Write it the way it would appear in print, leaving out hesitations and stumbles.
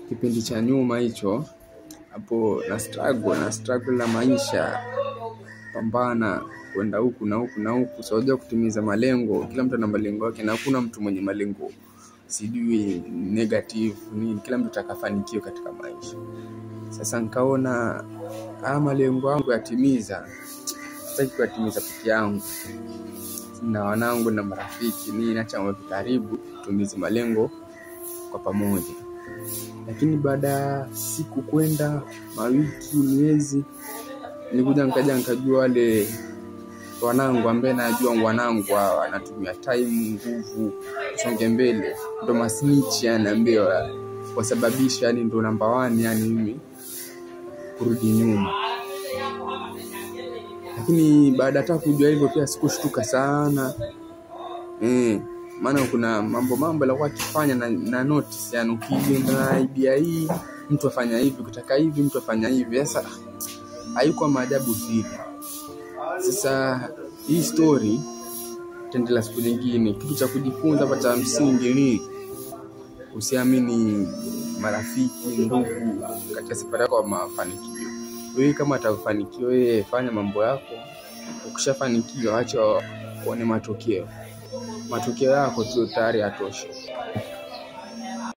Kipindi cha nyuma hicho hapo na struggle na maisha, pambana kwenda huku na huku na huku, sio kutimiza malengo. Kila mtu ana malengo yake na hakuna mtu mwenye malengo sijui negative nini, kila mtu atakafanikiwa katika maisha. Sasa nikaona haya malengo yangu yatimiza, sitaki kuyatimiza peke yangu, na wanangu na marafiki nini, acha wawe karibu tumize malengo kwa pamoja. Lakini baada ya siku kwenda mawiki, miezi, nilikuja nikaja nikajua wale wanangu ambaye najua wanangu hawa wanatumia time, nguvu tusonge mbele, ndo masnitch yani ambaye wasababisha yani ndo namba 1 yani mimi kurudi nyuma. Lakini baada hata kujua hivyo pia sikushtuka sana. Maana kuna mambo alikuwa akifanya na notice yani, ukienda na idea hii mtu afanya hivi, ukitaka hivi mtu afanya hivi. Sasa haikuwa maajabu vile. Sasa hii story tutaendelea siku nyingine. Kitu cha kujifunza hapa cha msingi ni usiamini marafiki, ndugu katika safari yako ya mafanikio. Wewe kama utafanikiwa, wewe fanya mambo yako. Ukishafanikiwa acha uone matokeo. Matokeo yako tu tayari yatosha.